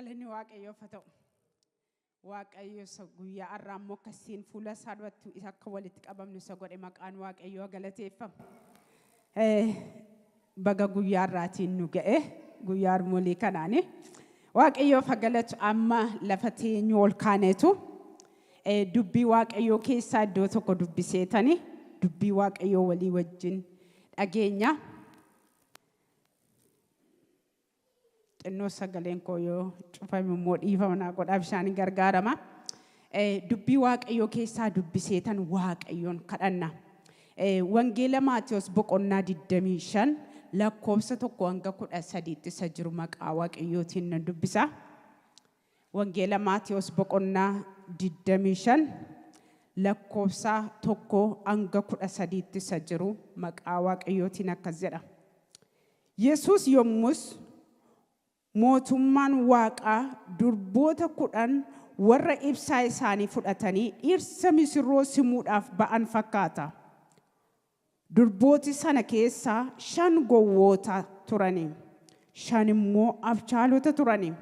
Galanni Waaqayyoof haa ta'u. Waaqayyo isa guyyaa har'aa immoo akkasiin fuula isaa duratti isa akka walitti qabamnu isa godhe maqaan Waaqayyoo galateeffamu. Baga guyyaa har'aatiin nu ga'e guyyaa harmoolii kanaani. Waaqayyoof haa galatu. Amma lafa teenyu ol kaaneetu dubbii Waaqayyoo keessaa iddoo tokko dubbiseetani dubbii Waaqayyoo walii wajjin dhageenya. Xinnoo sagaleen koo yoo cufame immoo dhiifama naa godhaa, bishaan gargaarama. Dubbii Waaqayyoo keessaa dubbiseetan Waaqayyoon kadhanna. Wangeela Maatiyos boqonnaa 25 lakkoofsa 1 hanga 13tti isa jiru maqaa Waaqayyootiin nan dubbisa. Wangeela Maatiyos boqonnaa 25 lakkoofsa 1 hanga 13tti isa jiru maqaa Waaqayyootiin akkas jedha. Yesuus yommus, "Mootummaan Waaqaa durboota 10 warra ibsaa isaanii fudhatanii dhirsa misirroo simuudhaaf ba'an fakkaata. Durbooti sana keessaa shan gowwoota turani, shan immoo abshaalota turani.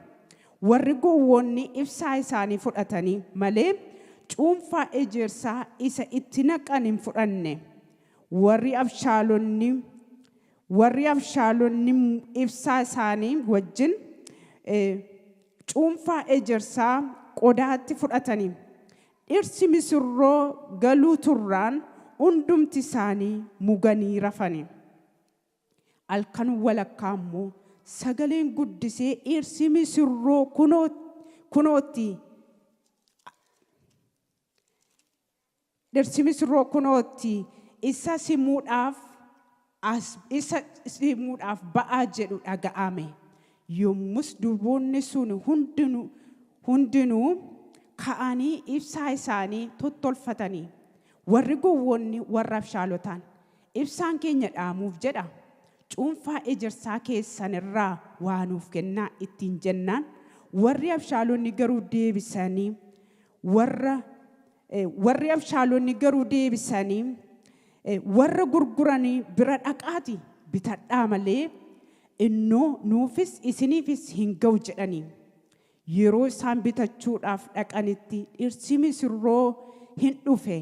Warri gowwoonni ibsaa isaanii fudhatanii malee cuunfaa ejersaa isa itti naqan hin fudhanne. Warri abshaalonni ibsaa isaanii wajjin cuunfaa ejersaa qodaatti fudhatanii. Dhirsi misirroo galuu turraan hundumti isaanii muganii rafani. Halkan walakkaa immoo sagaleen guddisee, 'Dhirsi misirroo kunootti! Dhirsi misirroo kunootti! Isa simuudhaaf ba'aa,' jedhu dhaga'ame. Yommus durboonni sun hundinuu ka'anii ibsaa isaanii tottolfatanii. Warri gowwoonni warra abshaalotaan, 'Ibsaan keenya dhaamuuf jedha, cuunfaa ejersaa keessan irraa waa nuuf kennaa,' ittiin jennaan, warri abshaalonni garuu deebisanii warra warri abshaalonni garuu deebisanii, 'Warra gurguranii bira dhaqaati bitadhaa malee innoo nuufis isiniifis hin ga'u,' jedhanii. Yeroo isaan bitachuudhaaf dhaqanitti dhirsi misirroo hin dhufe.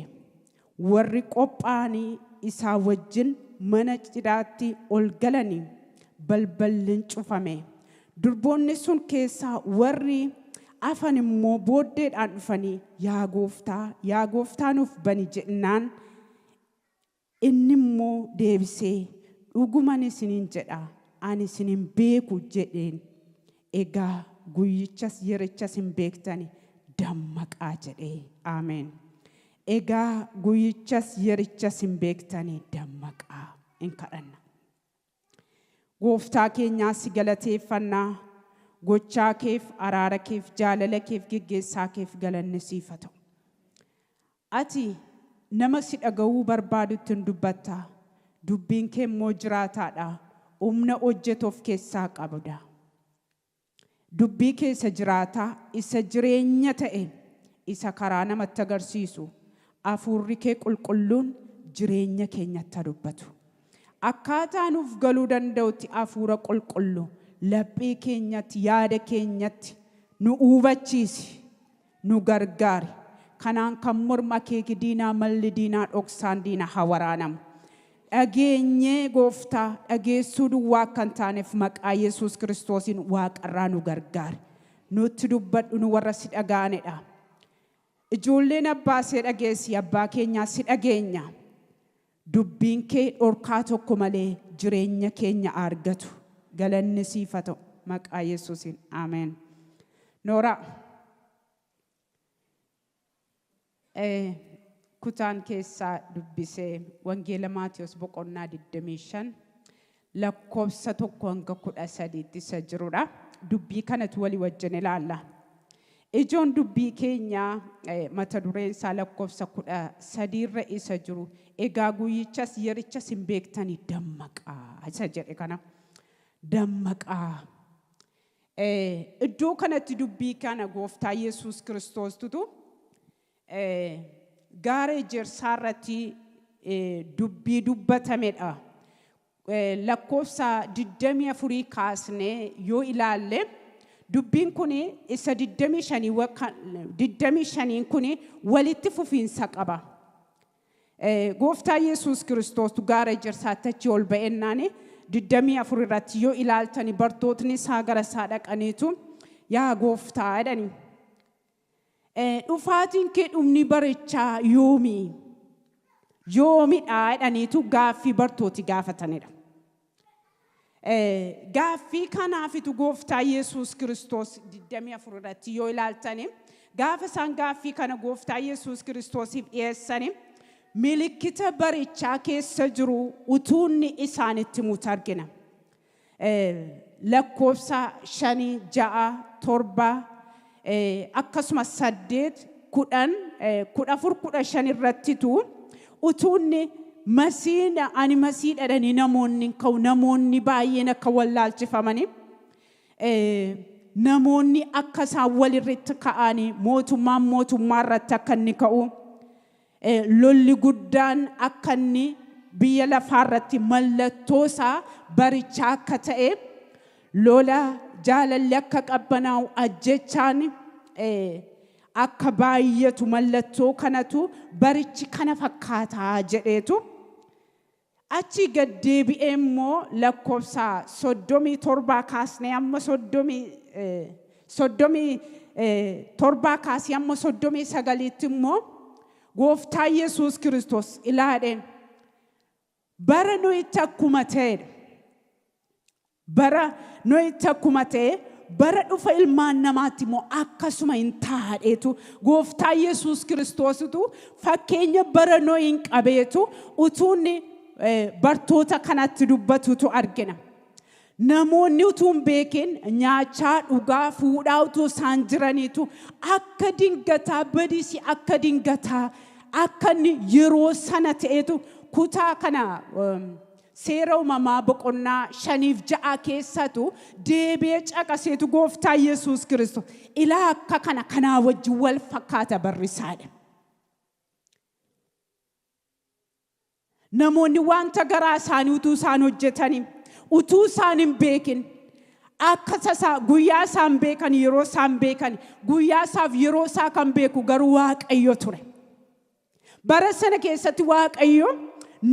Warri qophaa'anii isaa wajjin mana cidhaatti ol galanii, balballi cufame. Durboonni sun keessaa warri afan immoo booddeedhaan dhufanii, 'Yaa gooftaa, yaa gooftaa, nuuf bani,' jennaan, inni immoo deebisee, 'Dhuguman isiniin jedha, ani isin hin beeku,' jedheen. Egaa guyyichas yerichas hin beektani, dammaqaa," jedhee. Ameen. Egaa guyyichas yerichas hin beektani, dammaqaa. In kadhanna. Gooftaa keenyaa, si galateeffannaa. Gochaa keef, araara keef, jaalala keef, geggeessaa keef galanni siif haa ta'u. Ati nama si dhaga'uu barbaadutti hin dubbatta. Dubbiin kee immoo jiraataadha. Humna hojjetu of keessaa qabda. Dubbii keessa jiraataa isa jireenya ta'e, isa karaa namatti agarsiisu, hafuurri kee qulqulluun jireenya keenyatti haa dubbatu. Akkaataa nuuf galuu danda'utti hafuura qulqulluu laphee keenyatti, yaada keenyatti nu hubachiisi, nu gargaari. Kanaan kan morma akeeki diinaa, malli diinaa, dhoksaan diinaa haa waraanamu. Dhageenyee gooftaa dhageessuu duwwaa akka hin taaneef maqaa Yesuus Kiristoosiin waaqarraa nu gargaari. Nutti dubbadhu, nu warra si dhaga'anidha. Ijoolleen abbaa see dhageessi, abbaa keenyaa si dhageenya. Dubbiin kee dhorkaa tokko malee jireenya keenya argatu. Galanni siif haa ta'u maqaa Yesuusiin. Ameen. Nooraa. Kutaan keessaa dubbisee Wangeela Maatiyos boqonnaa 25 lakkoofsa 1 hanga 13tti isa jirudha. Dubbii kanatu walii wajjin ilaalla. Ijoon dubbii keenyaa mata dureen isaa lakkoofsa 13rra isa jiru, "Egaa guyyichas yerichas hin beektanii, dammaqaa," isa jedhe kana. Dammaqaa. Iddoo kanatti dubbii kana gooftaa Yesuus Kiristoostutu gaara ejersaa irratti dubbii dubbatamedha. Lakkoofsa 24 kaasnee yoo ilaalle, Dubbiin kun isa 25 kun walitti fufiinsa qaba. Gooftaa Yesuus Kiristoos gaara ejersaatti achi ol ba'ennaan 24 irratti yoo ilaaltani bartootni isaa gara isaa dhaqaniitu yaa gooftaa jedhani. Dhufaatiin kee dhumni barichaa yoomi? Yoomidha jedhaniitu gaaffii bartooti gaafatanidha. Gaaffii kanaafitu gooftaa Yesuus Kiristoos 24 irratti yoo ilaaltani gaafa isaan gaaffii kana gooftaa Yesuus Kiristoosiif dhiyeessani milikkita barichaa keessa jiru utuunni isaanitti himuutu argina. Lakkoofsa 5, 6, 7 akkasumas 8, 10, 14, 15 irrattitu utuunni masiina ani masii dhadhanii namoonni ka'u namoonni baay'een akka wallaalchifamanii namoonni akka isaan walirratti ka'anii mootummaan mootummaa irratti akka inni ka'u lolli guddaan akka inni biyya lafaa irratti mallattoo isaa barichaa akka ta'e lola jaalalli akka qabbanaa'u ajjechaan akka baay'atu mallattoo kanatu barichi kana fakkaataa jedheetu achi gad deebi'ee immoo lakkoofsa 37 kaasnee amma 37 kaasee amma 39tti immoo gooftaa Yesuus Kiristoos ilaadheen bara nuyi akkuma ta'edha. Bara nuyi akkuma ta'e bara dhufa ilmaan namaatti immoo akkasuma hin taadheetu gooftaa Yesuus Kiristoositu fakkeenya bara Nohiin qabeetu utuunni bartoota kanatti dubbatutu argina. Namoonni utuu hin beekin nyaachaa dhugaa fuudhaa utuu isaan jiraniitu akka dingataa badiisi akka dingataa akka inni yeroo sana ta'etu kutaa kana seera uumamaa boqonnaa 5 fi 6 keessatu deebi'ee caqaseetu gooftaa Yesuus Kiristoos ilaa akka kana kanaa wajjin wal fakkaata barrisaadha. Namoonni wanta garaa isaanii utuu isaan hojjetanii utuu isaan hin beekin akka tasaa guyyaa isaan beekan yeroo isaan beekan guyyaa isaaf yeroo isaa kan beeku garuu Waaqayyo ture. Bara sana keessatti Waaqayyo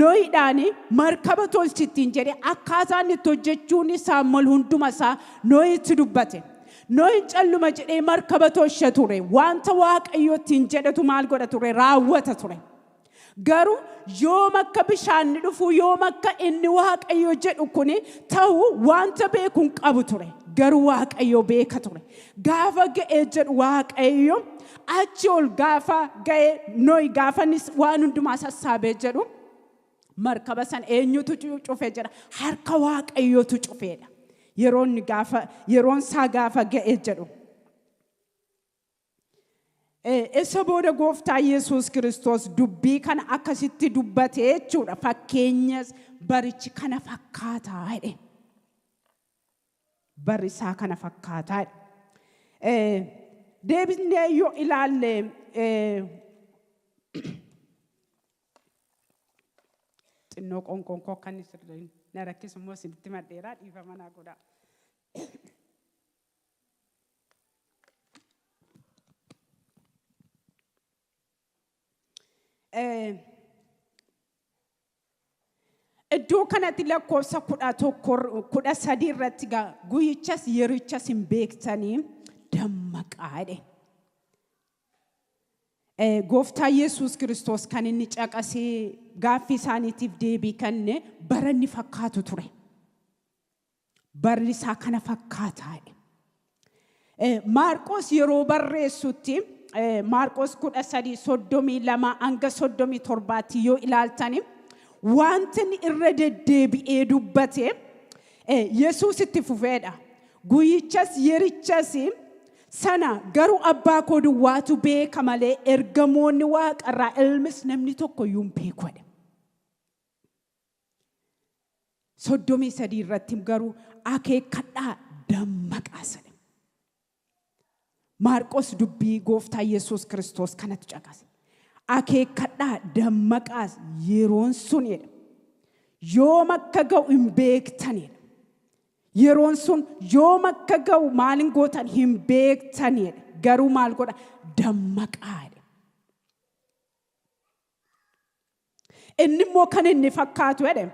Nohiidhaan markaba tolchittiin jedhee akkaataa inni itti hojjechuun isaa malu hunduma isaa Nohitti dubbate. Nohiin calluma jedhee markaba tolcha ture. Wanta Waaqayyo ittiin jedhetu maal godha ture? Raawwata ture. Garuu yoom akka bishaanni dhufu yoom akka inni Waaqayyo jedhu kuni ta'u wanta beeku hin qabu ture. Garuu Waaqayyo beeka ture. Gaafa ga'ee jedhu Waaqayyo achi ol gaafa ga'ee Nohi gaafa waan hundumaa sassaabee jedhu markaba san eenyutu cufe jedha. Harka Waaqayyootu cufeedha. Yeroon isaa gaafa ga'ee jedhu. Isa booda gooftaa Yesuus Kiristoos dubbii kana akkasitti dubbate jechuudha. Fakkeenyas barichi kana fakkaataa jedhe. Barri isaa kana fakkaataa jedhe. Deebisnee yoo ilaalle xinnoo qoonqoon koo akka inni sirriin na rakkisu immoo isinitti maddeeraa dhiifama naa godhaa. Iddoo kanatti lakkoofsa 11 13 irratti guyyichas yerichas hin beektanii dammaqaa jedhe. Gooftaa Yesuus Kiristoos kan inni caqasee gaaffii isaaniitiif deebii kenne bara inni fakkaatu ture. Barri isaa kana fakkaataa jedhe. Maarqos yeroo barreessutti Maarqos 13 32 hanga 37 yoo ilaaltani wanti inni irra deddeebi'ee dubbate Yesuus itti fufeedha. Guyyichas yerichas sana garuu abbaa koo duwwaatu beeka malee ergamoonni waaqarraa ilmis namni tokko iyyuu hin beeku jedhe. 33 irratti garuu akeekkadhaa dammaqaa jedhe. Maarqos dubbii gooftaa Yesuus Kiristoos kanatti caqase. Akeekkadhaa dammaqaas yeroon sun jedha. Yoom akka ga'u hin beektanidha. Yeroon sun yoom akka ga'u maalin gootan hin beektanidha. Garuu maal godha? Dammaqaadha. Inni immoo kan inni fakkaatu jedhe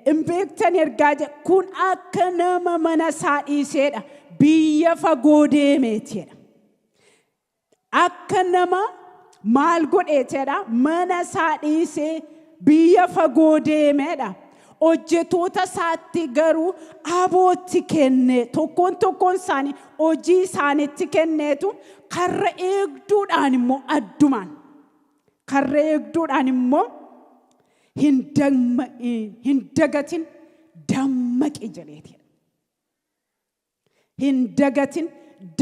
hin beektan ergaa jedhe kun akka nama mana isaa dhiiseedha. Biyya fagoo deemeetidha. Akka nama maal godheetidha? Mana isaa dhiisee biyya fagoo deemeedha. Hojjettoota isaatti garuu abootti kenne tokkoon tokkoon isaanii hojii isaanitti kenneetu karra eegduudhaan immoo addumaan karra eegduudhaan immoo hin dagatin dammaqi jedheeti. Hin dagatin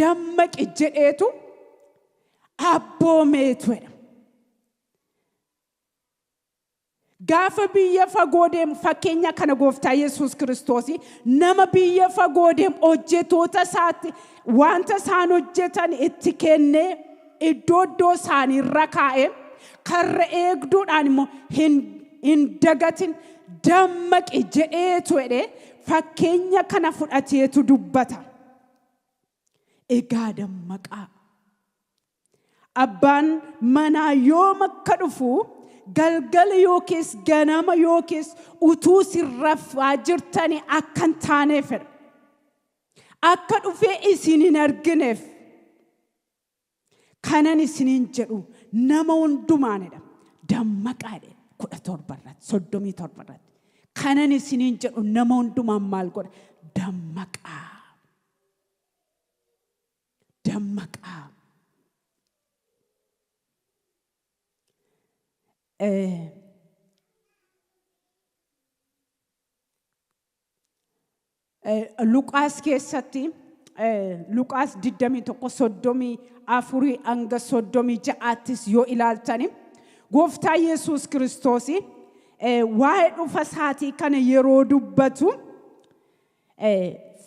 dammaqi jedheetu abboomeetu jedha. Gaafa biyya fagoo deemu fakkeenya kana gooftaa Yesuus Kiristoos nama biyya fagoo deemu hojjettoota isaatti wanta isaan hojjetan itti kennee iddoo iddoo isaanii irra kaa'ee karra eegduudhaan immoo hin dagatin dammaqi jedheetu jedhee fakkeenya kana fudhateetu dubbata. Egaa dammaqaa. Abbaan manaa yoom akka dhufu galgala yookiis ganama yookiis utuu isin rafaa jirtanii akka hin taaneefidha. Akka dhufee isin hin argineef kanan isiniin jedhu nama hundumaanidha. Dammaqaadha 17 irratti 37 irratti. Kanan isiniin jedhu nama hundumaan maal godha? Dammaqaa. Dammaqaa. Luqaas keessatti Luqaas 21 34 hanga 36 yoo ilaaltani gooftaa Yesuus Kiristoos waa'ee dhufa isaatii kana yeroo dubbatu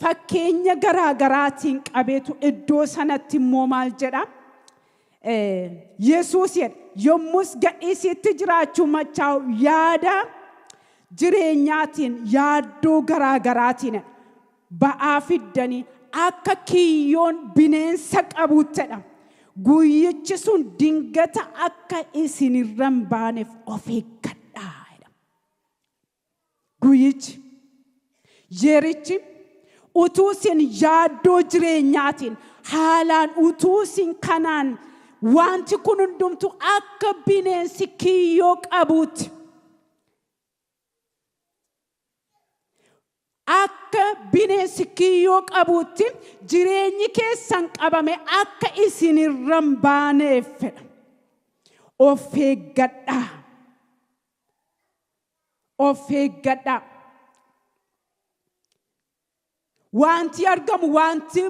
fakkeenya garaa garaatiin qabeetu iddoo sanatti immoo maal jedha? Yesuus jedha yommus gadhiisitti jiraachuu machaa'u yaada jireenyaatiin yaaddoo garaa garaatiin ba'aa fiddanii akka kiyyoon bineensa qabuuttidha. Guyyichi sun dingata akka isinirra hin baaneef of eeggadhaa jedha. Guyyichi yerichi utuu isin yaaddoo jireenyaatiin haalaan utuu isin kanaan wanti kun hundumtu akka bineensi kiyyoo qabuutti akka bineensi kiyyoo qabuutti jireenyi keessan qabame akka isinirra hin baaneef fedha. Of eeggadhaa. Of eeggadhaa. Wanti argamu wanti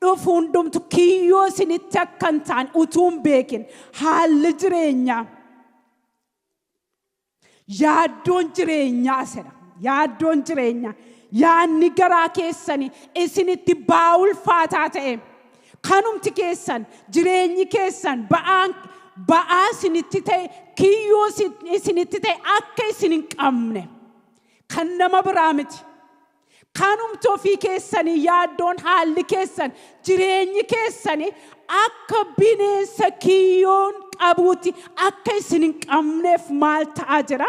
dhufu hundumtu kiyyoo isinitti akka hin taane utuu hin beekin haalli jireenyaa yaaddoon jireenyaa sedha. Yaaddoon jireenyaa yaadni garaa keessanii isinitti ba'aa ulfaataa ta'e kanumti keessan jireenyi keessan ba'aa isinitti ta'e kiyyoo isinitti ta'e akka isin hin qabne kan nama biraa miti. Kanumti ofii keessanii yaaddoon haalli keessan jireenyi keessanii akka bineensa kiyyoon qabuutti akka isin hin qabneef maal ta'aa jira?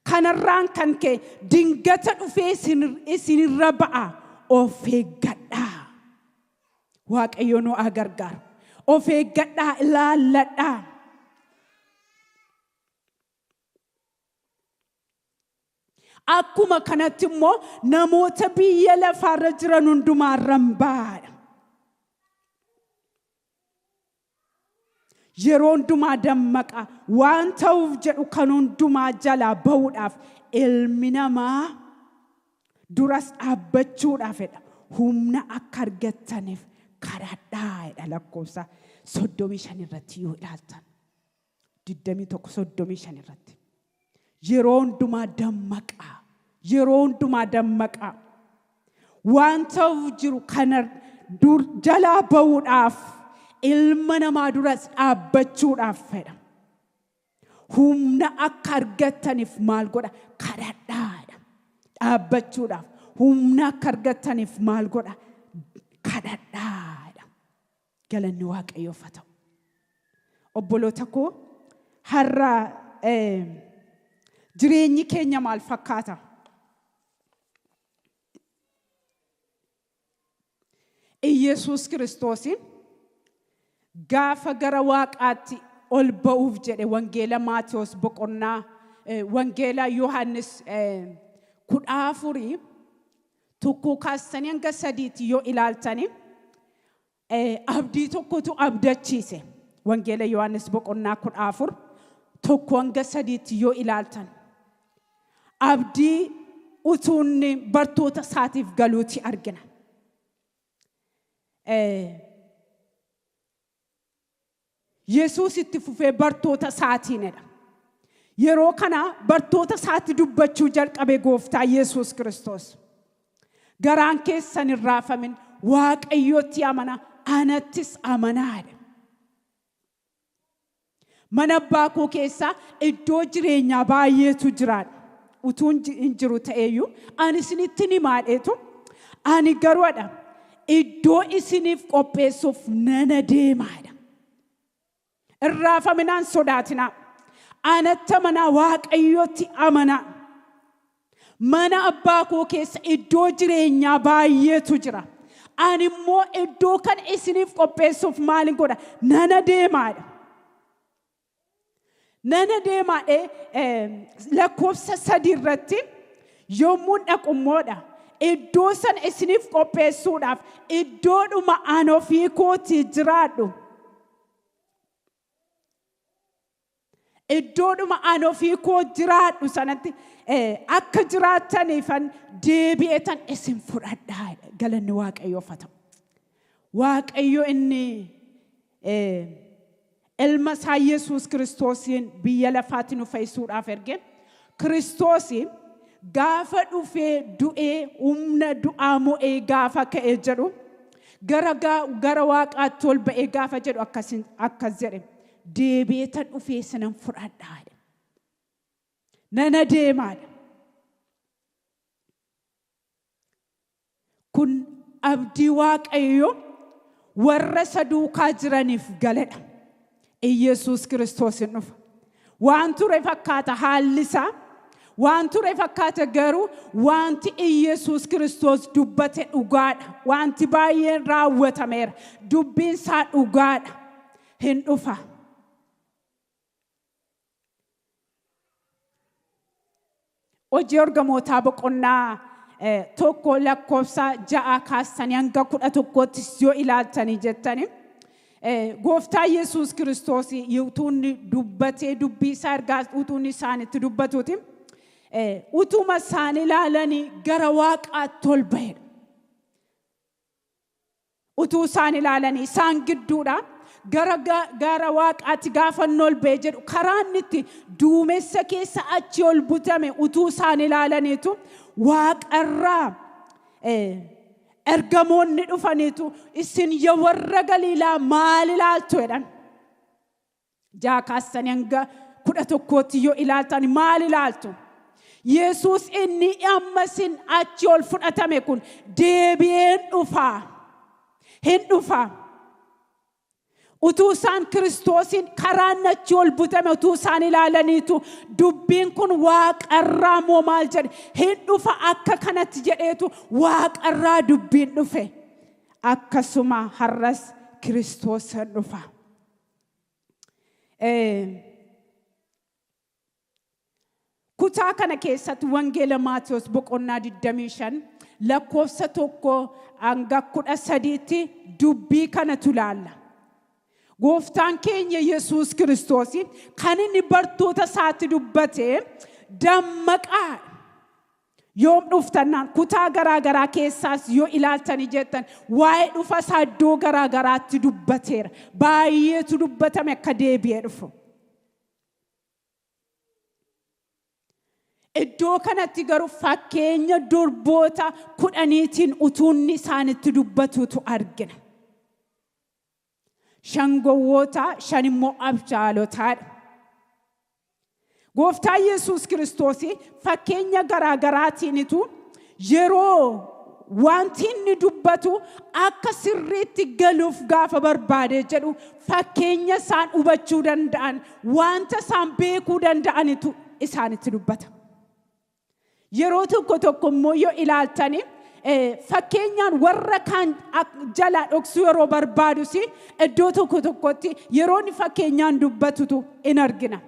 Kanarraan kan ka'e dingata dhufee isinirra ba'a. Of eeggadhaa. Waaqayyo nu haa gargaaru. Of eeggadhaa ilaalladhaa. Akkuma kanatti immoo namoota biyya lafaarra jiran hundumaarra hin ba'aadha. Yeroo hundumaa dammaqa waan ta'uuf jedhu kan hundumaa jalaa ba'uudhaaf ilmi namaa duras dhaabbachuudhaafidha. Humna akka argattaniif kadhadhaa jedha lakkoofsa 35 irratti yoo ilaaltan. 21 35 irratti. Yeroo hundumaa dammaqaa. Yeroo hundumaa dammaqaa. Waan ta'uuf jiru kana jalaa ba'uudhaaf ilma namaa duras dhaabbachuudhaaf fedha. Humna akka argattaniif maal godha? Kadhadhaadha. Dhaabbachuudhaaf humna akka argattaniif maal godha? Kadhadhaadha. Galanni Waaqayyoof haa ta'u. Obboloota koo, har'a jireenyi keenya maal fakkaata? Iyyasuus Kiristoos gaafa gara Waaqaatti ol ba'uuf jedhe, Wangeela Maatiyos boqonnaa, Wangeela Yohaannis 14:1 kaastanii hanga 3tti yoo ilaaltani, abdii tokkotu abdachiise. Wangeela Yohaannis boqonnaa 14:1 hanga 3tti yoo ilaaltan, abdii utuunni bartoota isaatiif galuuti argina. Yesuus itti fufee bartoota isaatiinidha. Yeroo kana bartoota isaatti dubbachuu jalqabe Gooftaa Yesuus Kiristoos. "Garaan keessan hin raafamin, Waaqayyotti amana, anattis amanaadha. Mana abbaa koo keessa iddoo jireenyaa baay'eetu jiraadha. Utuun hin jiru ta'eyyuu ani isinitti himaadheetu, ani garuudha iddoo isiniif qopheessuuf nana deemaadha. Hin raafaminaan, sodaatinaa. Anatti amanaa, Waaqayyotti amanaa. Mana abbaa koo keessa iddoo jireenyaa baay'eetu jira. Ani immoo iddoo kana isiniif qopheessuuf maalin godha? Nana deemaadha. Nana deemaadhe, lakkoofsa 3 irratti yommuu dhaqummoodha. Iddoo sana isiniif qopheessuudhaaf, iddoodhuma an ofii kootii jiraadhu. Iddoodhuma an ofii koo jiraadhu sanatti akka jiraattaniifan deebi'eetan isin fudhadhaa. Galanni Waaqayyoof haa ta'u. Waaqayyo inni ilma isaa Yesuus Kiristoosiin biyya lafaatti nu fayyisuudhaaf erge. Kiristoos gaafa dhufee du'ee, humna du'aa mo'ee gaafa ka'ee jedhu, gara Waaqaatti ol ba'ee gaafa jedhu, akkas jedhe: "Deebi'eetan dhufee sinan fudhadhaa. Nana deemaadha." Kun abdii Waaqayyo warra isa duukaa jiraniif galedha. Iyyasuus Kiristoos hin dhufa. Waan ture fakkaata haalli isaa. Waan ture fakkaata, garuu wanti Iyyasuus Kiristoos dubbate dhugaadha. Wanti baay'een raawwatameera. Dubbiin isaa dhugaadha. Hin dhufa. Hojii Ergamootaa boqonnaa 1 lakkoofsa 6 kaastanii hanga 11tti yoo ilaaltanii jettani. Gooftaa Yesuus Kiristoos utuu inni dubbatee, dubbii isaa ergaa utuu inni isaanitti dubbatuuti. Utuma isaan ilaalanii gara Waaqaatti ol ba'edha. Utuu isaan ilaalanii isaan gidduudha. Gara Waaqaatti gaafa inni ol ba'e jedhu, karaa inni itti duumessa keessa achi ol butame utuu isaan ilaalaniitu, waaqarraa ergamoonni dhufaniitu, "Isin yaa warra Galiilaa maal ilaaltu?" jedhan. 6 kaastanii hanga 11tti yoo ilaaltan, maal ilaaltu? Yesuus inni amma isin achi ol fudhatame kun deebi'een dhufaa. Hin dhufaa. Utuu isaan Kiristoosiin karaan achi ol butame utuu isaan ilaalaniitu, dubbiin kun waaqarraa moo maal jedhe? Hin dhufa akka kanatti jedheetu waaqarraa dubbiin dhufe. Akkasuma har'as Kiristoos hin dhufa. Kutaa kana keessatti Wangeela Maatiyos boqonnaa 25 lakkoofsa 1 hanga 13tti dubbii kanatu ilaalla. Gooftaan keenya Yesuus Kiristoos kan inni bartoota isaatti dubbate, dammaqaa. Yoom dhuftannaan, kutaa garaa garaa keessaas yoo ilaaltanii jettan, waa'ee dhufa isaa iddoo garaa garaatti dubbateera. Baay'eetu dubbatame akka deebi'ee dhufu. Iddoo kanatti garuu fakkeenya durboota 10iitiin utuunni isaanitti dubbatutu argina. Shan gowwoota, shan immoo abjaalotaadha. Gooftaa Yesuus Kiristoos fakkeenya garaa garaatiinitu yeroo wanti inni dubbatu akka sirriitti galuuf gaafa barbaade jedhu fakkeenya isaan hubachuu danda'an, wanta isaan beekuu danda'anitu isaanitti dubbata. Yeroo tokko tokko immoo yoo ilaaltani fakkeenyaan warra kaan jalaa dhoksuu yeroo barbaadus iddoo tokko tokkotti yeroo inni fakkeenyaan dubbatutu in argina.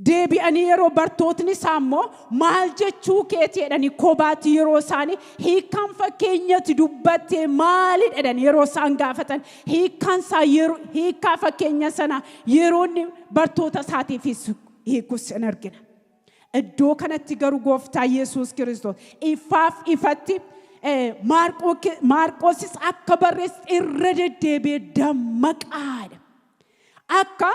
Deebi'anii yeroo bartootni isaa immoo maal jechuu keeti jedhanii kophaatti yeroo isaanii hiikkaan fakkeenyatti dubbattee maalidha jedhanii yeroo isaan gaafatan hiikkaan isaa yeroo hiikkaa fakkeenya sana yeroo inni bartoota isaatiif hiikus in argina. Iddoo kanatti garuu gooftaa Yesuus Kiristoos ifaaf ifatti Maarqoosis akka barreesse irra deddeebi'ee dammaqaadha. Akka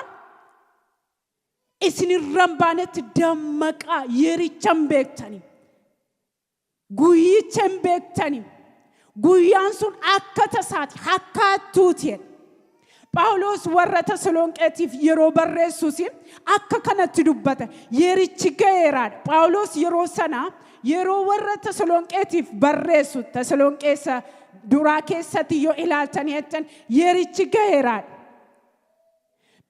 isin irra hin baanetti dammaqaa, yericha hin beektani. Guyyicha hin beektani. Guyyaan sun akka tasaati, akka hattuuti jedha. Phaawulos warra Tasalonqeetiif yeroo barreessus akka kanatti dubbata. Yerichi ga'eeraadha. Phaawulos yeroo sana yeroo warra Tasalonqeetiif barreessu Tasalonqeessa duraa keessatti yoo ilaaltanii jettan yerichi ga'eeraadha.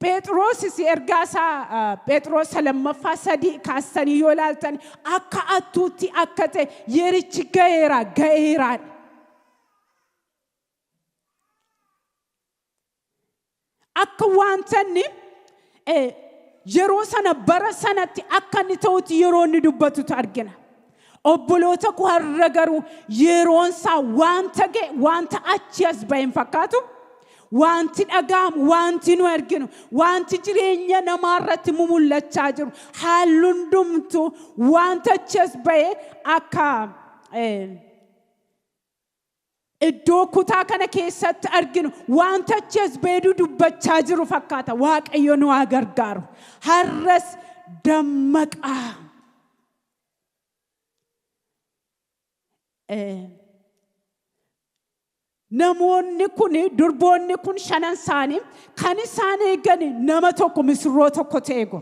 Phexrosis ergaa isaa Phexros lammaffaa 3 kaastanii yoo ilaaltan akka hattuutti akka ta'e yerichi ga'eera ga'eeraadha. Akka wanta inni yeroo sana bara sanatti akka inni ta'utti yeroo inni dubbatutu argina. Obboloota koo har'a garuu yeroon isaa wanta ga'e wanta achi as ba'e hin fakkaatu. Wanti dhaga'amu, wanti nu arginu, wanti jireenya namaa irratti mumul'achaa jiru haalli hundumtuu wanta achi as ba'e akka iddoo kutaa kana keessatti arginu wanta achi as ba'ee dubbachaa jiru fakkaata. Waaqayyo nu haa gargaaru. Har'as dammaqaa. Namoonni kun durboonni kun shanan isaanii kan isaan eegan nama tokko misirroo tokko ta'e eegu.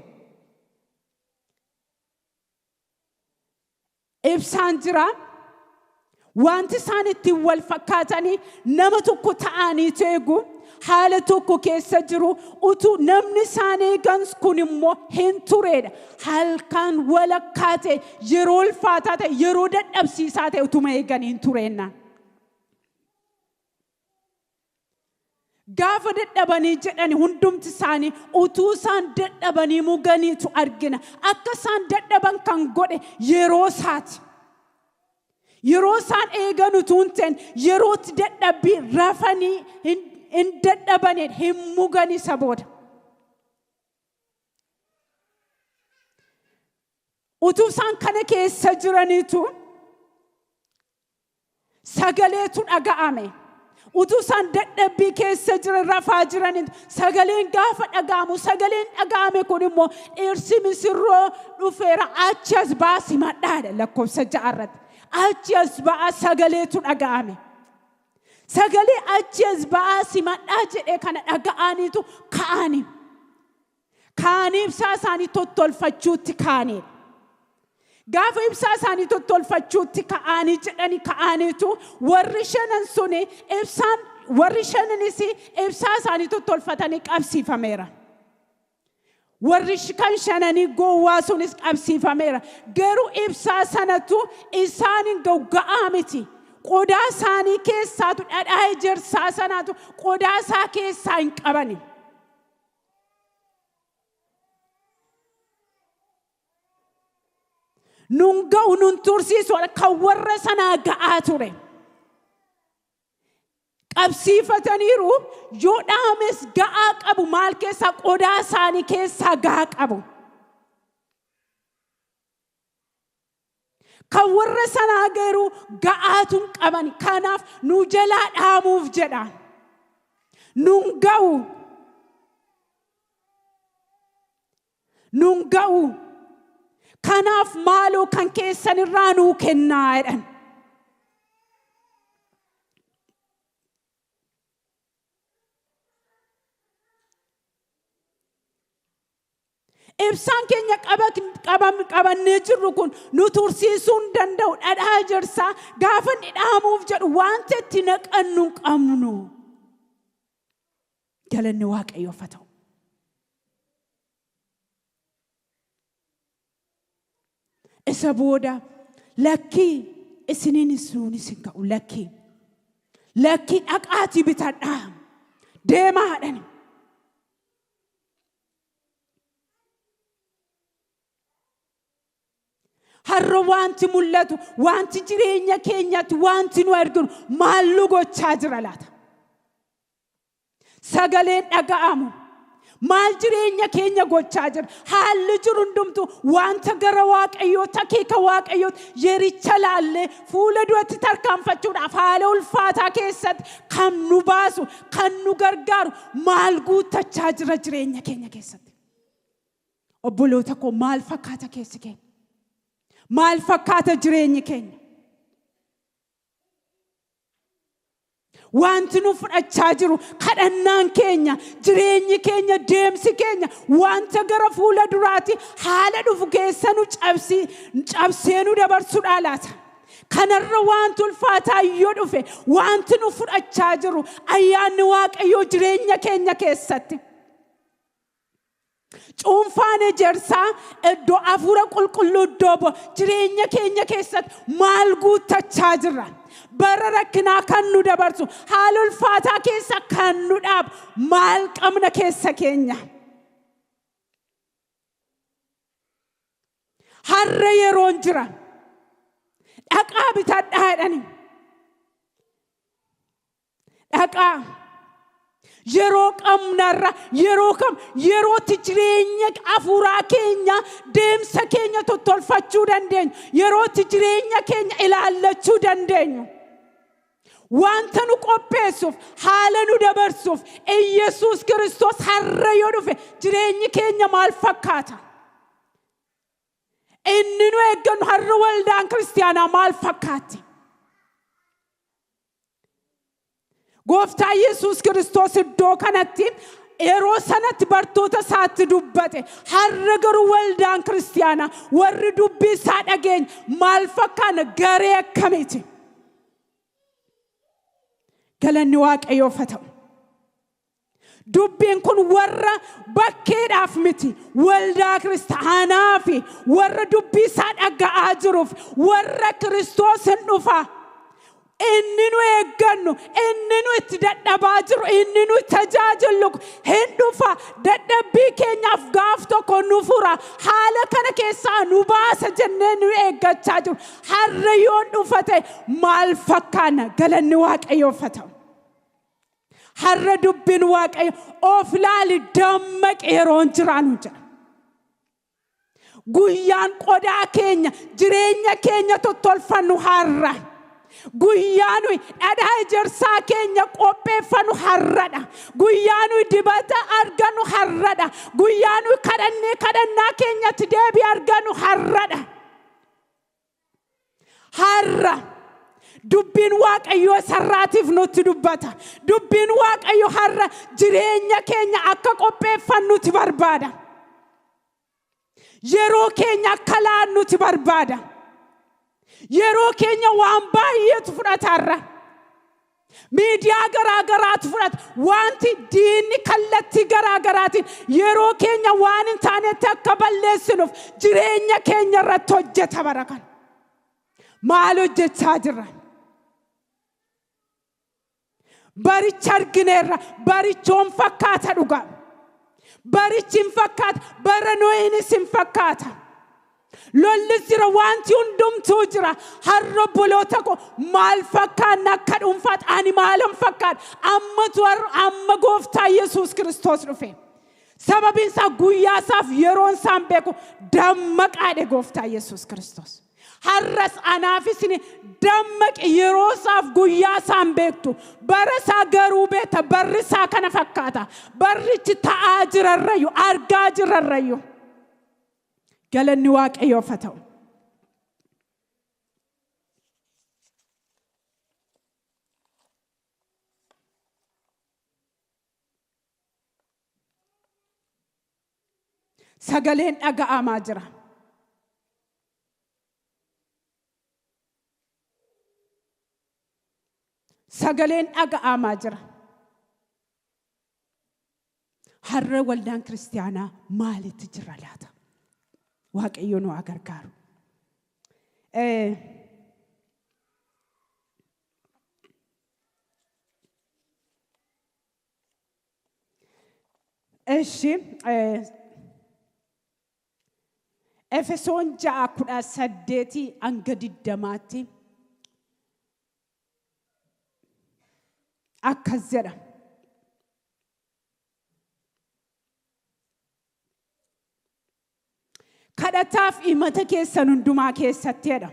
Ibsaan jira. Wanti isaan ittiin wal fakkaatanii nama tokko ta'aniitu eegu. Haala tokko keessa jiru utuu namni isaan eegan kun immoo hin turedha. Halkan walakkaa ta'e yeroo ulfaataa ta'e yeroo dadhabsiisaa ta'e utuma eegan hin tureenna. Gaafa dadhabanii jedhani hundumti isaanii utuu isaan dadhabanii muganiitu argina. Akka isaan dadhaban kan godhe yeroo isaati. Yeroo isaan eegan utuu hin ta'in yerootti dadhabbii rafanii hin dadhabaneen hin muganii isa booda. Utuu isaan kana keessa jiraniitu sagaleetu dhaga'ame. Utuu isaan dadhabbii keessa jiran rafaa jiraniitu sagaleen gaafa dhaga'amu sagaleen dhaga'ame kun immoo dhirsi misirroo dhufeera achi as baasi madhaadha lakkoofsa 6 irratti. Achi as ba'aa sagaleetu dhaga'ame. Sagalee achi as ba'aa simadhaa jedhee kana dhaga'aniitu ka'ani. Ka'anii ibsaa isaanii tottolfachuutti ka'aniidha. Gaafa ibsaa isaanii tottolfachuutti ka'anii jedhanii ka'aniitu warri shanan suni ibsaan warri shananis ibsaa isaanii tottolfatanii qabsiifameera. Warri kan shananii gowwaa sunis qabsiifameera. Garuu ibsaa sanatu isaan hin ga'u ga'aa miti. Qodaa isaanii keessaatu dhadhaa ejersaa sanaatu qodaa isaa keessaa hin qabani. Nun ga'u nun tursiisu kan warra sanaa ga'aa ture. Qabsiifataniiru yoo dhaames ga'aa qabu maal keessaa qodaa isaanii keessaa ga'aa qabu. Kan warra sanaa garuu ga'aatu hin qaban. Kanaaf nu jalaa dhaamuuf jedha. Nun ga'u. Nun ga'u. Kanaaf maaloo kan keessan irraa nuu kennaa jedhan. Ibsaan keenya qabannee jirru kun nu tursiisuu hin danda'u. Dhadhaa ejersaa gaafa inni dhaamuuf jedhu wanta itti naqannu hin qabnu. Galanni Waaqayyoof haa ta'u. Isa booda lakkii isiniinis nuunis hin ka'u lakkii. Lakkii dhaqaatii bitadhaa. Deemaa jedhani. Har'a wanti mul'atu, wanti jireenya keenyatti, wanti nu arginu maal nu gochaa jira laata? Sagaleen dhaga'amu maal jireenya keenya gochaa jira? Haalli jiru hundumtu wanta gara Waaqayyootti, akeeka Waaqayyootti yericha laallee fuula duratti tarkaanfachuudhaaf haala ulfaataa keessatti kan nu baasu, kan nu gargaaru maal guuttachaa jira jireenya keenya keessatti? Obboloota koo, maal fakkaata keessi keenya? Maal fakkaata jireenyi keenya? Wanti nu fudhachaa jiru kadhannaan keenya, jireenyi keenya, deemsi keenya wanta gara fuula duraatti haala dhufu keessa nu cabsee nu dabarsuudhaa laata? Kanarra wanti ulfaataa yoo dhufe wanti nu fudhachaa jiru ayyaanni Waaqayyoo jireenya keenya keessatti. Cuunfaan ejersaa iddoo hafuura qulqulluu iddoo bu'a. Jireenya keenya keessatti maal guuttachaa jirra? Bara rakkinaa kan nu dabarsu, haala ulfaataa keessa kan nu dhaabu maal qabna keessa keenya? Har'a yeroon jira. Dhaqaa bitadhaa jedhani. Dhaqaa. Yeroo qabnarra, yeroo kam, yerootti jireenya hafuuraa keenya, deemsa keenya tottolfachuu dandeenyu, yerootti jireenya keenya ilaallachuu dandeenyu. Wanta nu qopheessuuf, haala nu dabarsuuf, Iyyasuus Kiristoos har'a yoo dhufe jireenyi keenya maal fakkaata? Inni nu eeggannu har'a waldaan kiristiyaanaa maal fakkaatti? Gooftaa Yesuus Kiristoos iddoo kanatti yeroo sanatti bartoota isaatti dubbate. Har'a garuu waldaan kiristiyaanaa warri dubbii isaa dhageenya maal fakkaana? Garee akkamiiti? Galanni Waaqayyoof haa ta'u. Dubbiin kun warra bakkeedhaaf miti, waldaa kiristaanaa fi warra dubbii isaa dhaga'aa jiruuf, warra Kiristoos hin dhufa. Inni nu eeggannu, inni nu itti dadhabaa jiru, inni nu tajaajillu hin dhufa. Dadhabbii keenyaaf gaaf tokko nu fura. Haala kana keessaa nu baasa jennee nu eeggachaa jiru. Har'a yoo dhufa ta'e maal fakkaanna? Galanni Waaqayyoof haa ta'u. Har'a dubbiin Waaqayyo of ilaali, dammaqi, yeroon jiraanu jedha. Guyyaan qodaa keenya, jireenya keenya tottolfannu har'a. Guyyaa nuyi dhadhaa ejersaa keenya qopheeffannu har'adha. Guyyaa nuyi dibata argannu har'adha. Guyyaa nuyi kadhannee kadhannaa keenyatti deebii argannu har'adha. Har'a dubbiin Waaqayyoo sarraatiif nutti dubbata. Dubbiin Waaqayyoo har'a jireenya keenya akka qopheeffannuti barbaada. Yeroo keenya akka laannuti barbaada. Yeroo keenya waan baay'eetu fudhata har'a. Miidiyaa garaa garaatu fudhata. Wanti diinni kallattii garaa garaatiin yeroo keenya waan hin taanetti akka balleessinuuf jireenya keenya irratti hojjeta bara kana. Maal hojjechaa jirra? Baricha argineerra. Barichoon fakkaata dhugaa. Barichi hin fakkaata. Bara Nohiinis hin fakkaata. Lollis jira, wanti hundumtuu jira. Har'a obboloota koo maal fakkaanna akka dhuunfaatti? Ani maalan fakkaata? Ammatu amma Gooftaa Yesuus Kiristoos dhufe. Sababiin isaa guyyaa isaaf yeroon isaan beeku dammaqaadhe Gooftaa Yesuus Kiristoos. Har'as anaaf isin dammaqi, yeroo isaaf guyyaa isaan beektu. Bara isaa garuu beekta, barri isaa kana fakkaata. Barrichi ta'aa jirarrayyuu, argaa jirarrayyuu. Galanni Waaqayyoof haa ta'u. Sagaleen dhaga'amaa jira. Sagaleen dhaga'amaa jira. Har'a waldaan kiristaanaa maalitti jira laata? Waaqayyo nu haa gargaaru. Eshi Efesoon 6:18-20 akkas jedha. Kadhataaf himata keessan hundumaa keessatti jedha.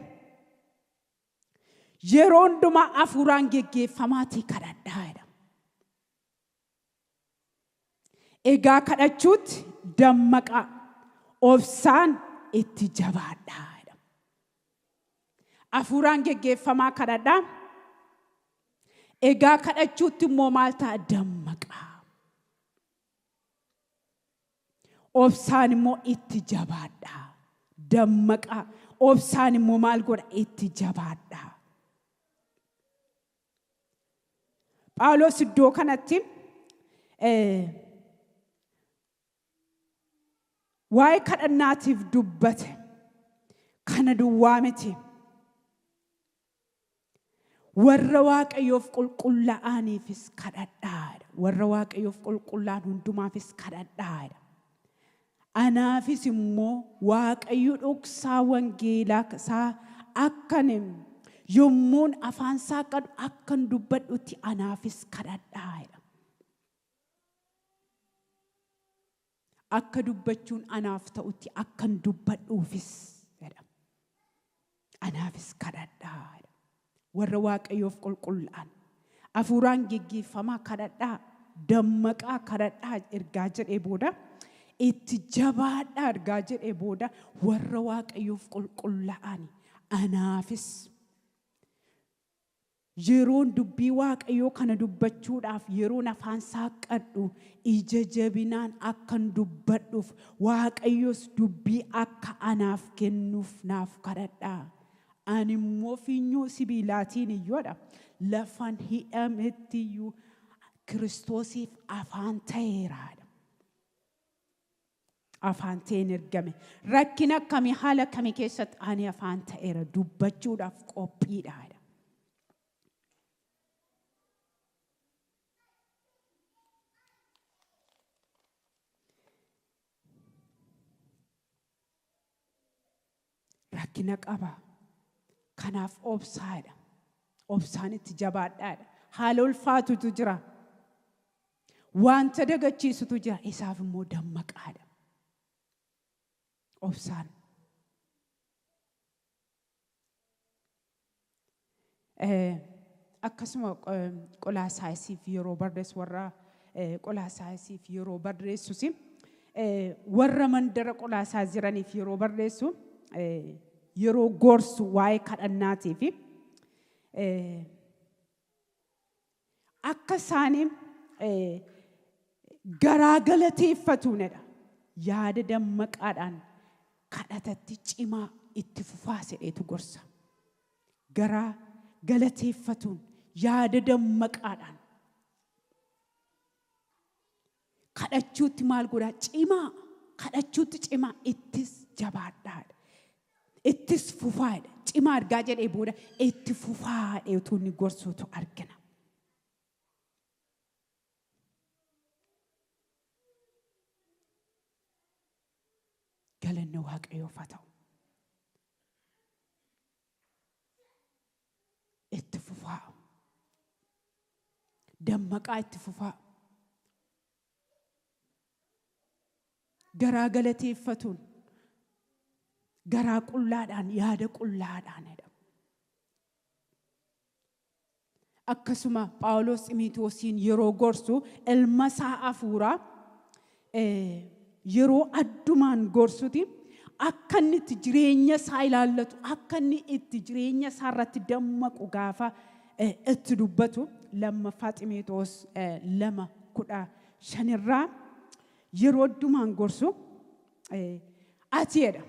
Yeroo hundumaa hafuuraan geggeeffamaatii kadhadhaa jedha. Egaa kadhachuutti dammaqaa, obsaan itti jabaadhaa jedha. Hafuuraan geggeeffamaa kadhadhaa. Egaa kadhachuutti immoo maal ta'a? Dammaqaa. Obsaan immoo itti jabaadhaa. Dammaqaa. Obsaan immoo maal godha? Itti jabaadhaa. Phaawulos iddoo kanatti waa'ee kadhannaatiif dubbate. Kana duwwaa miti. Warra Waaqayyoof qulqullaa'aniifis kadhadhaa. Warra Waaqayyoof qulqullaa'an hundumaafis kadhadhaa. Anaafis immoo Waaqayyo dhoksaa wangeelaa isaa akkan yommuun afaan saaqadhu akkan dubbadhutti anaafis kadhadhaa. Akka dubbachuun anaaf ta'utti akkan dubbadhuufis jedha. Anaafis kadhadhaa. Warra Waaqayyoof qulqullaa'an hafuuraan geggeeffamaa kadhadhaa, dammaqaa kadhadhaa ergaa jedhee booda, itti jabaadhaa ergaa jedhee booda, warra Waaqayyoof qulqullaa'an anaafis yeroon dubbii Waaqayyoo kana dubbachuudhaaf yeroon afaan saaqadhu ija jabinaan akkan dubbadhuuf Waaqayyos dubbii akka anaaf kennuuf naaf kadhadhaa. Ani immoo finyoo sibiilaatiin iyyoodha. Lafan hidhametti iyyuu Kiristoosiif afaan ta'eeraadha. Afaan ta'een ergame. Rakkina akkamii haala akkamii keessatti ani afaan ta'eera dubbachuudhaaf qophiidha. Rakkina qaba. Kanaaf obsaadha. Obsaan itti jabaadhaadha. Haala ulfaatutu jira. Wanta dagachiisutu jira. Isaaf immoo dammaqaadha. Obsaan. Akkasuma Qolaasaayisiif yeroo barreessu, warra Qolaasaayisiif yeroo barreessus, warra mandara Qolaasaa jiraniif yeroo barreessu, yeroo gorsu waa'ee kadhannaatii fi akka isaanii garaa galateeffatuunidha. Yaada dammaqaadhaan kadhatatti cimaa itti fufaa sedheetu gorsa. Garaa galateeffatuun yaada dammaqaadhaan kadhachuutti maal godhaa? Cimaa kadhachuutti cimaa ittis jabaadhaadha. Ittis fufaadha. Cimaa argaa jedhee booda itti fufaadha utuu inni gorsuutu argina. Galanni Waaqayyoof haa ta'u. Itti fufaa. Dammaqaa itti fufaa. Garaa galateeffatuun garaa qullaadhaan yaada qullaadhaan jedhama. Akkasuma Phaawulos Ximitoosiin yeroo gorsu ilma isaa hafuuraa yeroo addumaan gorsuti akka inni itti jireenya isaa ilaallatu, akka inni itti jireenya isaa irratti dammaqu gaafa itti dubbatu 2ffaa Ximitoos 2:15 irraa yeroo addumaan gorsu Ati jedha.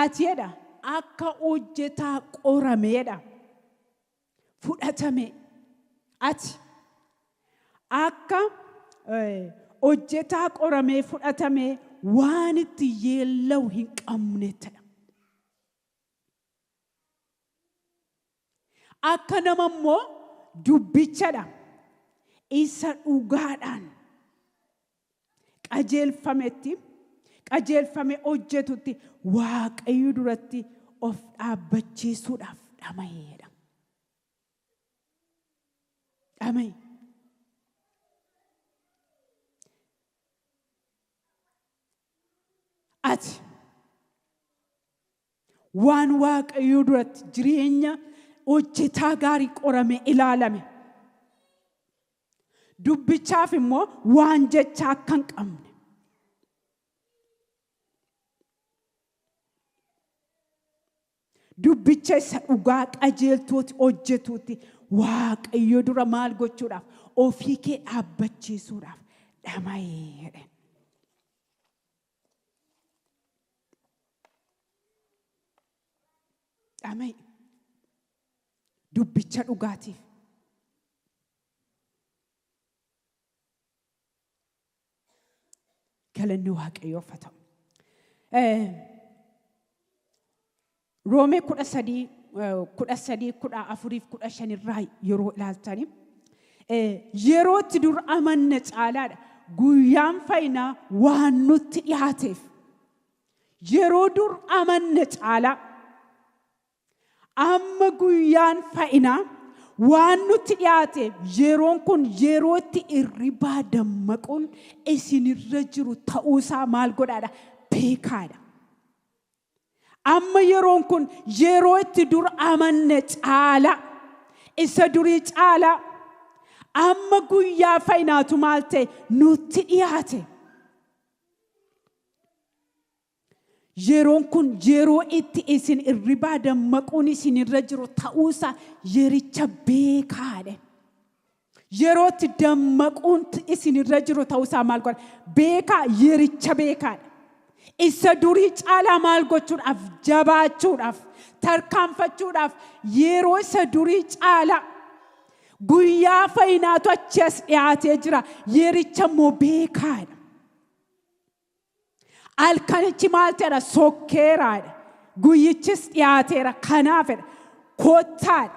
Ati jedha akka hojjetaa qorameedha. Fudhatame. Ati akka hojjetaa qoramee fudhatame waan itti yeella'u hin qabnettidha. Akka nama immoo dubbichadha. Isa dhugaadhaan qajeelfametti qajeelfame hojjetutti Waaqayyo duratti of dhaabbachiisuudhaaf dhama'eedha. Dhama'e. Ati waan Waaqayyo duratti jireenya hojjetaa gaarii qorame ilaalame. Dubbichaaf immoo waan jecha akka hin qabne. Dubbicha isa dhugaa qajeeltuutti hojjetuutti Waaqayyo dura maal gochuudhaaf ofii kee dhaabbachiisuudhaaf dhama'ee jedhe. Dhama'e. Dubbicha dhugaatiif. Galanni Waaqayyoof haa ta'u. Roomee 13, 13, 14 15 irraa yeroo ilaaltani yeroo itti dur amanne caalaadha. Guyyaan fayyinaa waan nutti dhiyaateef yeroo dur amanne caalaa amma guyyaan fayyinaa waan nutti dhiyaateef yeroon kun yeroo itti irribaa dammaquun isinirra jiru ta'uusaa maal godhaadha? Beekaadha. Amma yeroon kun yeroo itti dur amanne caalaa isa durii caalaa amma guyyaa fayyinaatu maal ta'e nutti dhiyaate. Yeroon kun yeroo itti isin irribaa dammaquun isinirra jiru ta'uusaa yericha beekaadha. Yeroo itti dammaquun isinirra jiru ta'uusaa maal godha? Beekaa, yericha beekaadha. Isa durii caalaa maal gochuudhaaf? Jabaachuudhaaf, tarkaanfachuudhaaf yeroo isa durii caalaa guyyaa fayyinaatu achi as dhiyaatee jira. Yericha immoo beekaadha. Halkanichi maal ta'edha? Sokkeeraadha. Guyyichis dhiyaateera. Kanaafidha. Kottaadha.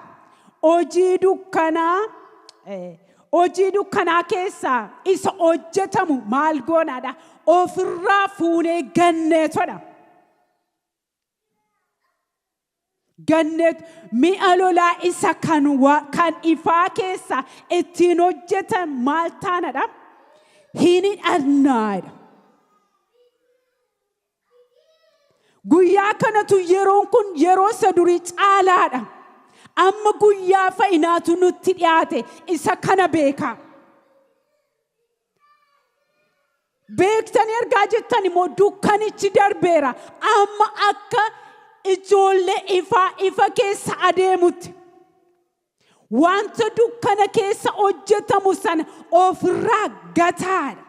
Hojii dukkanaa keessaa isa hojjetamu maal goonaadha? Ofirraa fuunee ganneetodha. Ganneet mi'a lolaa isa kan ifaa keessaa ittiin hojjetan maal taanadha? Hin hidhannaadha. Guyyaa kanatu yeroon kun yeroo isa durii caalaadha. Amma guyyaa fayyinaatu nutti dhiyaate isa kana beekaa. Beektanii ergaa jettan immoo dukkanichi darbeera. Amma akka ijoollee ifaa ifa keessa adeemutti wanta dukkana keessa hojjetamu sana ofirraa gataadha.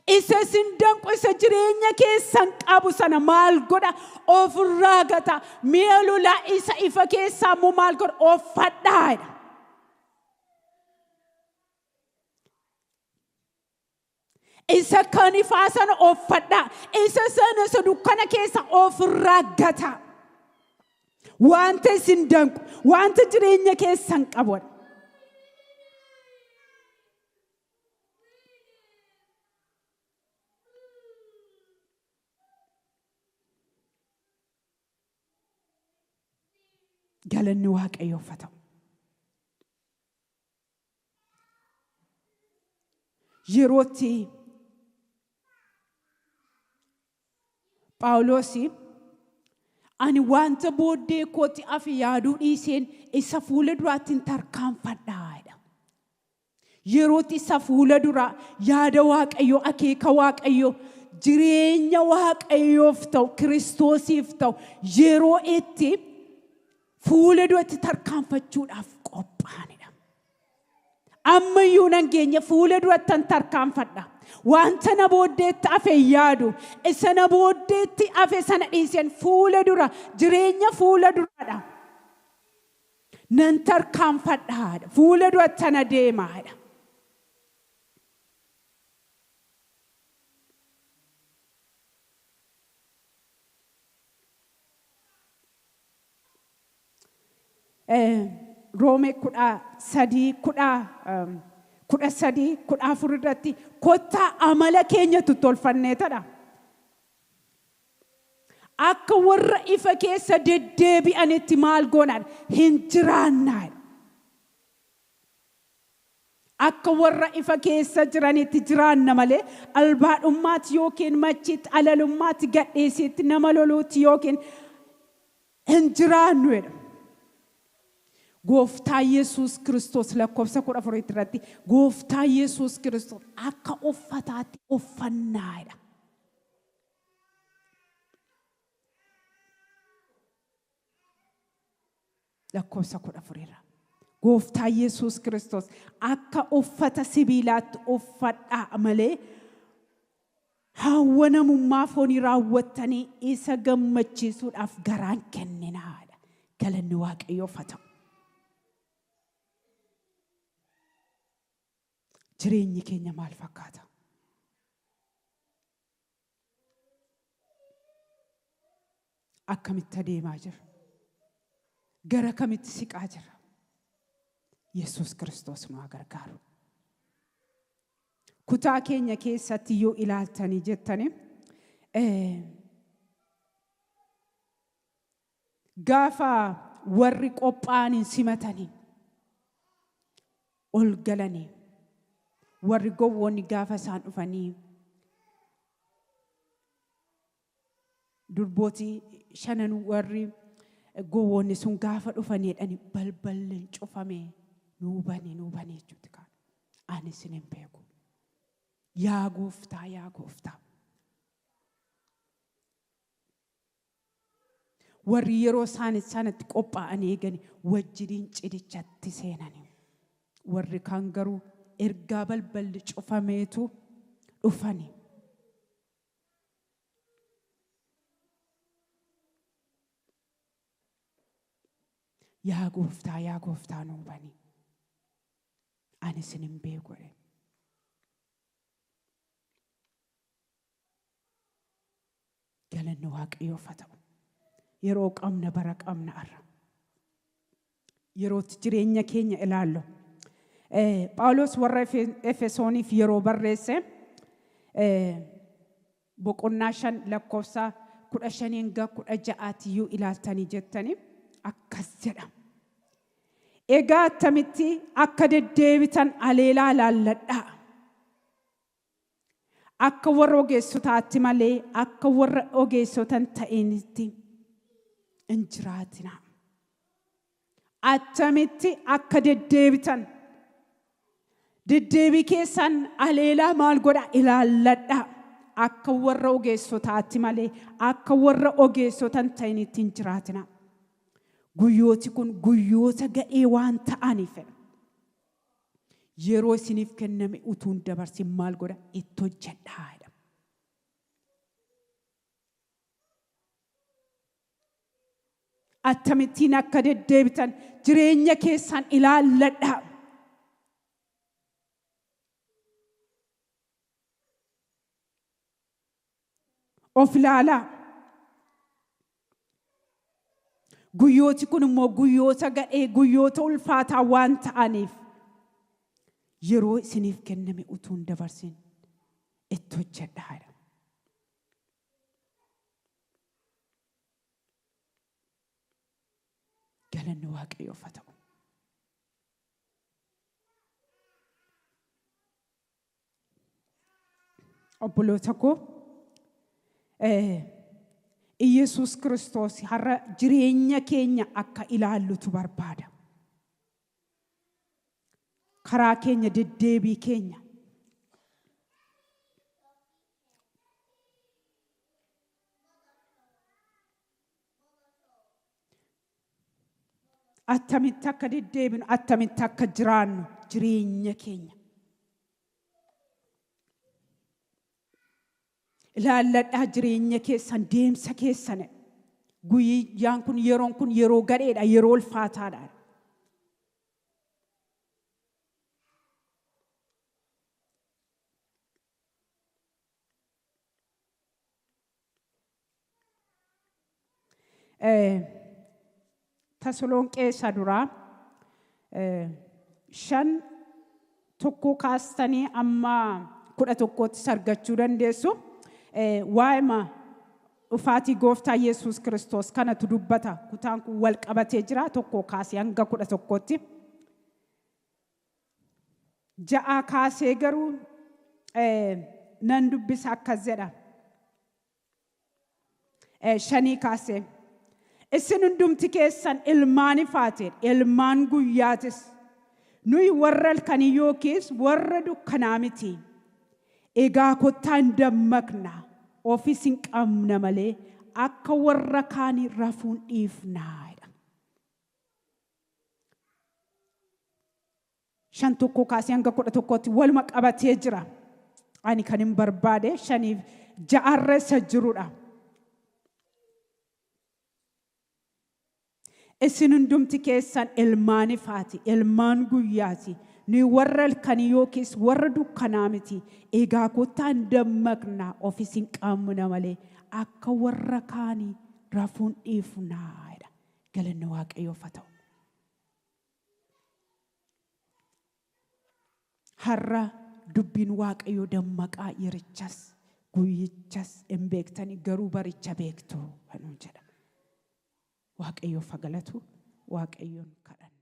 Isa isin danqu isa jireenya keessan qabu sana maal godha? Ofirraa gata. Mi'a lolaa isa ifa keessaa immoo maal godha? Uffadhaadha. Isa kan ifaa sana uffadhaa. Isa sana isa dukkana keessa ofirraa gata. Wanta isin danqu, wanta jireenya keessan qabudha. Galanni Waaqayyoof haa ta'u. Yerootti Phaawulos ani wanta booddee kootti afi yaaduu dhiiseen isa fuula duraatti tarkaanfadhaa jedha. Yerootti isa fuula duraa yaada Waaqayyoo, akeeka Waaqayyoo, jireenya Waaqayyoof ta'u, Kiristoosiif ta'u yeroo itti fuula duratti tarkaanfachuudhaaf qophaa'anidha. Ammayyuu nan geenye fuula duratti tarkaanfadha. Wanta na booddeetti hafe hin yaadu. Isa na booddeetti hafe sana dhiiseen fuula dura jireenya fuula duraadha. Nan tarkaanfadhaadha. Fuula duratti na deemaadha. Roomee 13 13 14 irratti kottaa amala keenya tottolfanneetadha. Akka warra ifa keessa deddeebi'anitti maal goonaan hin jiraannaadha. Akka warra ifa keessa jiranitti jiraanna malee albaadhummaatti yookiin machiitti, alalummaatti, gadhiisiitti, nama loluutti yookiin hin jiraannu jedha. Gooftaa Yesuus Kiristoos lakkoofsa 14 irratti Gooftaa Yesuus Kiristoos akka uffataatti uffannaadha. Lakkoofsa 14 irra. Gooftaa Yesuus Kiristoos akka uffata sibiilaatti uffadhaa malee hawwa namummaa foonii raawwattanii isa gammachiisuudhaaf garaan kenninaadha. Galanni Waaqayyoof haa ta'u. Jireenyi keenya maal fakkaata? Akkamitti adeemaa jira? Gara kamitti siqaa jira? Yesuus Kiristoos nu haa gargaaru. Kutaa keenya keessatti yoo ilaaltanii jettanii gaafa warri qophaa'aniin simatanii ol galanii warri gowwoonni gaafa isaan dhufanii durbootii shanan warri gowwoonni sun gaafa dhufanii jedhani balballi hin cufame nuu bani nuu bani jechuutti kaan. Ani isin hin beeku. Yaa gooftaa yaa gooftaa. Warri yeroo isaan sanatti qophaa'anii eegani wajjiniin cidhichatti seenani. Warri kaan garuu ergaa balballi cufameetu dhufani. Yaa gooftaa yaa gooftaa nuu bani. Ani isin hin beeku jedhe. Galanni Waaqayyoof haa ta'u. Yeroo qabna bara qabna arra. Yerootti jireenya keenya ilaallu. Phaawulos warra Efesooniif yeroo barreesse boqonnaa 5 lakkoofsa 15 hanga 16 yoo ilaaltanii jettanii akkas jedha. Egaa attamitti akka deddeebitan aleelaa laalladhaa. Akka warra ogeessotaatti malee akka warra ogeessota hin ta'initti hin jiraatinaa. Attamitti akka deddeebitan deddeebii keessan aleelaa maal godha ilaalladhaa. Akka warra ogeessotaatti malee akka warra ogeessota hin ta'initti hin jiraatinaa. Guyyooti kun guyyoota gadhee waan ta'aniif yeroo isiniif kenname utuu hin dabarsin maal godha itti hojjedhaa jedha. Akkamittiin akka deddeebitan jireenya keessan ilaalladhaa. Of ilaalaa. Guyyooti kun immoo guyyoota gadhee guyyoota ulfaataa waan ta'aniif yeroo isiniif kenname utuu hin dabarsin itti hojjedhaa jedha. Galanni Waaqayyoof haa ta'u. Obboloota koo Iyyasuus Kiristoos har'a jireenya keenya akka ilaallutu barbaada. Karaa keenya deddeebii keenya. Attamitti akka deddeebinu, attamitti akka jiraannu jireenya keenya. Ilaalladhaa jireenya keessan, deemsa keessan. Guyyaan kun, yeroon kun yeroo gadheedha, yeroo ulfaataadha. Tasalonqee isa duraa 5:1 kaastanii amma 11tti argachuu dandeessu. Waa'ima dhufaatii gooftaa Yesuus Kiristoos kanatu dubbata. Kutaan kun wal qabatee jira, 1 kaasee hanga 11tti. 6 kaasee garuu nan dubbisa akkas jedha. 5 kaasee. Isin hundumti keessan ilmaan ifaati, ilmaan guyyaatis. Nuyi warra halkanii yookiis warra dukkanaa miti. Egaa kottaa hin dammaqna, ofis hin qabna malee akka warra kaanii rafuun dhiifnaa. 5:1 kaasee hanga 11tti waluma qabatee jira. Ani kan hin barbaade 5 6 isa jirudha. Isin hundumti keessan ilmaan ifaati, ilmaan guyyaati. Nuyi warra halkanii yookiis warra dukkanaa miti. Egaa kottaa hin dammaqna, ofis hin qabna malee akka warra kaanii rafuun dhiifnaa. Galanni Waaqayyoof haa ta'u. Har'a dubbiin Waaqayyoo dammaqaa, yerichas guyyichas hin beektanii garuu baricha beektu kanuun jedha. Waaqayyoof haa galatu, Waaqayyoon kadhanna.